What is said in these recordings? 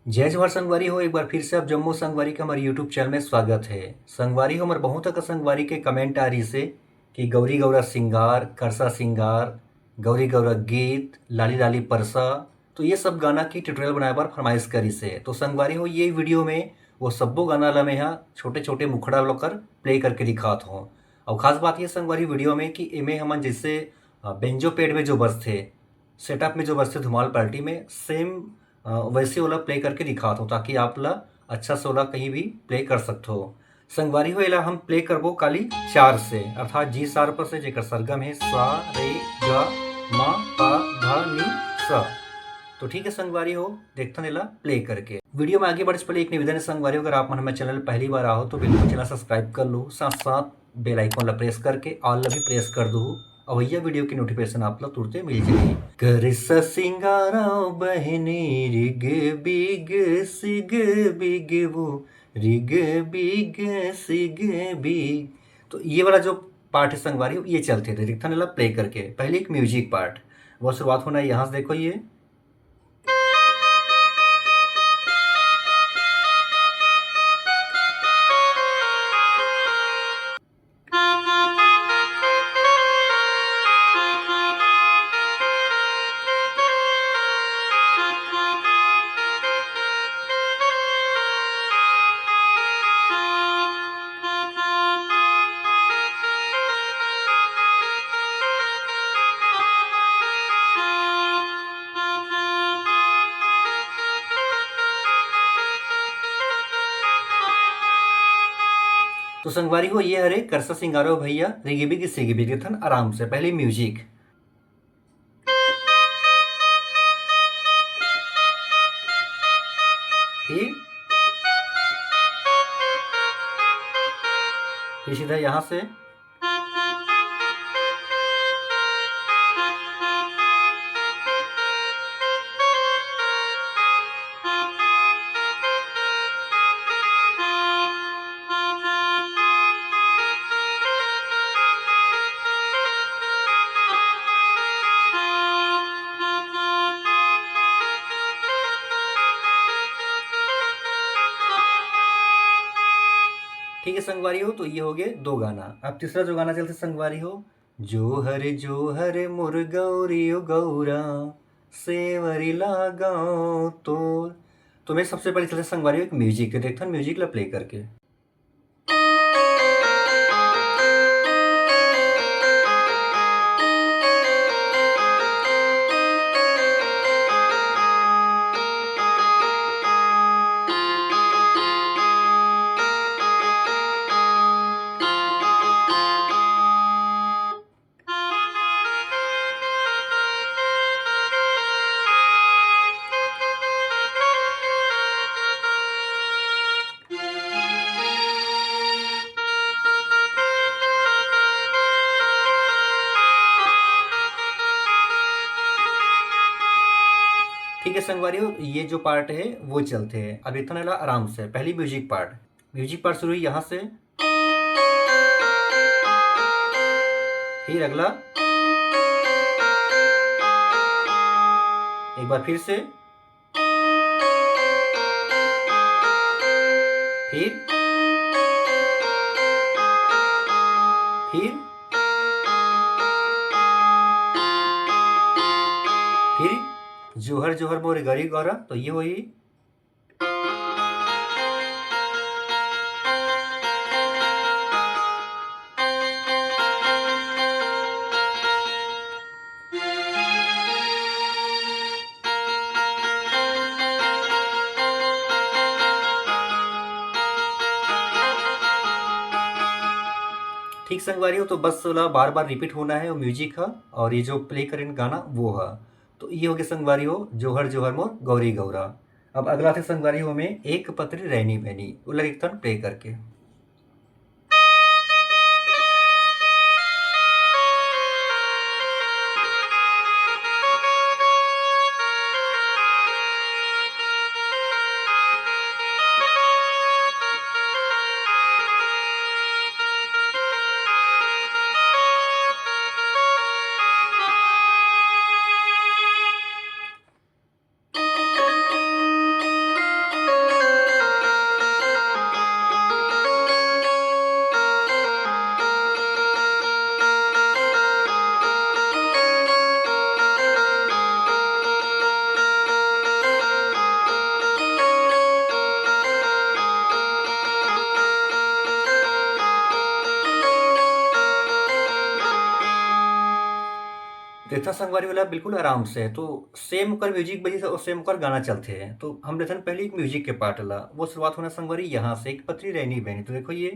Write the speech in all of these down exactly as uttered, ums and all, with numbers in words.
जय जोहार संगवारी हो, एक बार फिर से आप जम्मो संगवारी के हमर YouTube चैनल में स्वागत है। संगवारी हो, हमर बहुत अकन संगवारी के कमेंट आ रही से कि गौरी गौरा सिंगार, करसा सिंगार, गौरी गौरा गीत, लाली लाली परसा, तो ये सब गाना की ट्यूटोरियल बनाए बर फरमाइश करिस हे। तो संगवारी हो, ये वीडियो में वो सब्बो गाना ला मैं हा छोटे-छोटे मुखड़ा ल ओकर प्ले करके दिखात हों। अउ खास बात ये संगवारी वीडियो में कि एमे हमन जैसे, अ, बेंजो पैड में जो बजथे, सेटअप में जो बजथे धुमाल पार्टी में, सेम, अ, वैसे ओला प्ले करके दिखात हों, ताकि आप ला अच्छा से ओला कहीं भी प्ले कर सकथो। संगवारी हो, एला हम प्ले करबो काली चार से, अर्थात जी शार्प से, जेकर सरगम हे सा, रे, ग, म, प, ध, नि, स। तो ठीक है संगवारी हो, देखथन एला प्ले करके। वीडियो में आगे बढ़े से पहले एक निवेदन है संगवारी हो, अगर आप मन हमर चैनल पहली बार आओ तो बिल्कुल चैनल सब्सक्राइब कर लो, साथ साथ बेल आइकन ला प्रेस करके ऑल ला भी प्रेस कर दो। अब भैया वीडियो की नोटिफिकेशन आप ला तुरते मिल जाएगी। कर स सिंगारा बहनी रिग बिग सिग बिग वो रिग बिग सिग बिग। तो ये वाला जो पार्ट है संगवारी, ये चलते थे रिक्थन वाला प्ले करके। पहले एक म्यूजिक पार्ट, वो शुरुआत होना है यहाँ से, देखो ये। तो संगवारी हो, ये हरे करसा सिंगारो भैया, रिगिबिग सिगिबिग थन आराम से। पहले म्यूजिक, फिर, फिर सीधा यहाँ से। ठीक है संगवारी हो, तो ये हो गए दो गाना। अब तीसरा जो गाना चलते संगवारी हो, जोहर जोहर मोर गौरी ओ गौरा, सेवरी ला गाँव तोर। तो मैं सबसे पहले चलते संगवारी हो एक म्यूजिक के, देखथन म्यूजिक ला प्ले करके। ठीक है संगवारी हो, ये जो पार्ट है वो चलते हैं। अब इतना ला आराम से, पहली म्यूजिक पार्ट, म्यूजिक पार्ट शुरू हुई यहाँ से, फिर अगला, एक बार फिर से, फिर, फिर, फिर जोहर जोहर मोर गरी गौरा, तो ये हुई। ठीक संगवारी हो, तो बस ओला बार बार रिपीट होना है वो म्यूजिक ह, और ये जो प्ले करें गाना वो ह। तो ये हो गया संगवारी हो जोहर जोहर मोर गौरी गौरा। अब अगला थे संगवारी हो में एक पतरी रैनी बहनी, वो लगे एक प्ले करके। देखथन संगवारी हो एला बिल्कुल आराम से, तो same ओकर music बजही, same ओकर गाना चलथे। तो हम देखथन पहली एक music के part ला, वो शुरुआत होना संगवारी यहाँ से, एक पतरी रैनी बहनी। तो देखो ये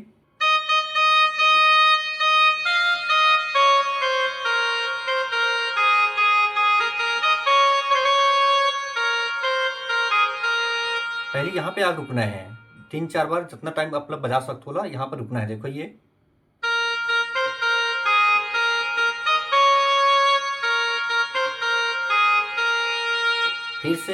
पहले यहाँ पे आप रुकना है, तीन चार बार जितना time आप लोग बजा सकते हो ला, यहाँ पर रुकना है। देखो ये फिर से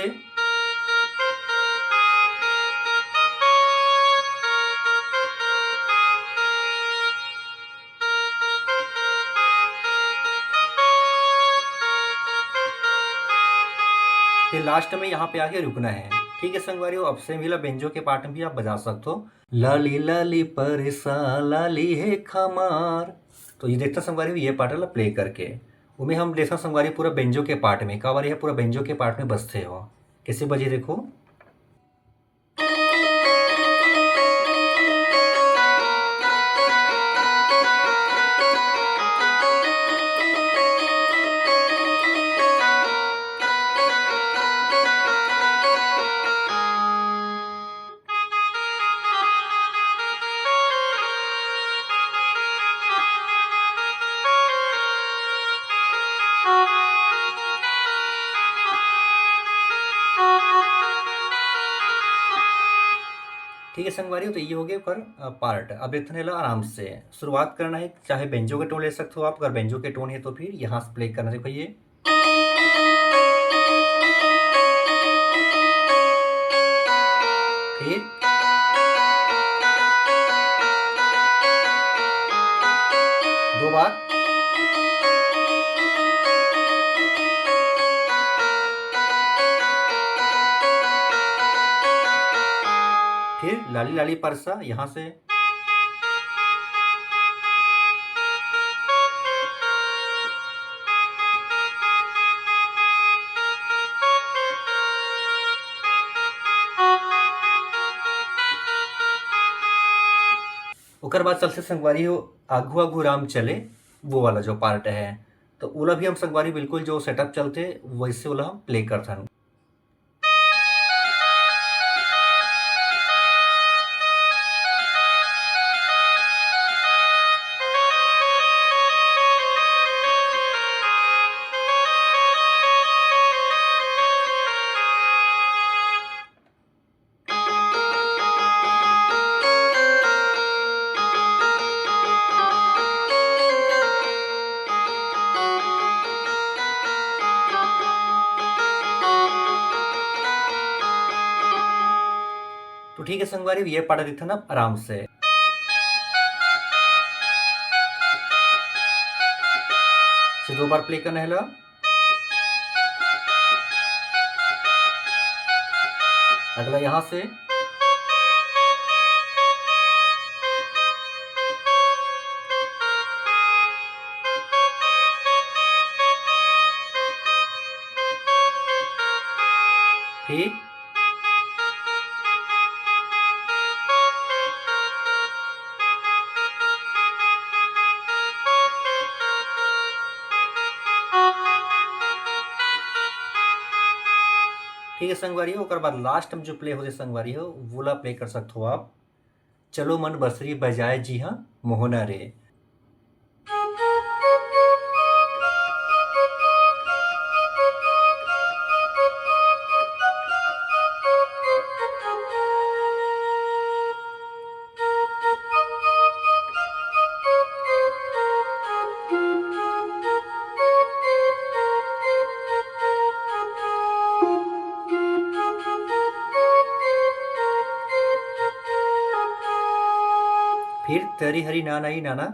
फिर last में यहाँ पे आके रुकना है। ठीक है संगवारी हो, अब same ही ला बेंजो के part में भी आप बजा सकते हो। लाली लाली परसा लाली है खमार। तो ये देखथन संगवारी हो, ये part ला play करके उमे हम देखथन संगवारी पूरा बेंजो के part में, काबर ये पूरा बेंजो के part में बजथे हो। कैसे बजे देखो। ठीक है संगवारी हो, तो ये हो गए ओकर, अ, part। अब इतने ला आराम से शुरुआत करना है, चाहे बेंजो के tone ले सकते हो आप, अगर बेंजो के tone है तो फिर यहाँ से play करना। देखो ये फिर दो बार। फिर लाली लाली परसा यहाँ से। ओकर बाद चलते संगवारी हो आघू आघू राम चले, वो वाला जो part है, तो ओला भी हम संगवारी बिल्कुल जो setup चलते वैसे ओला हम play करथन। तो ठीक है संगवारी, ये part देखथन अब आराम से। से दो बार play करना है ला। अगला यहाँ से। फिर ठीक है संगवारी, ओकर बाद last में जो play होथे संगवारी हो, वोला play कर सकत हो आप। चलो मन बंसरी बजाए जी हाँ मोहना रे। फिर तरी हरी नाना ही नाना।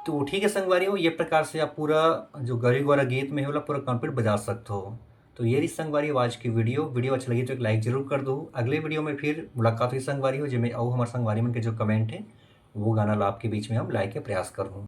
तो ठीक है संगवारी हो, ये प्रकार से आप पूरा जो गरी गौरा गीत में होला पूरा complete बजा सकते हो। तो ये रही संगवारी आज की वीडियो। वीडियो अच्छा लगी तो एक लाइक जरूर कर दो। अगले वीडियो में फिर मुलाकात हुई संगवारी हो, जेमे अउ हमर संगवारी मन के जो कमेंट है वो गाना ला आपके बीच में हम लाए के प्रयास करहूँ।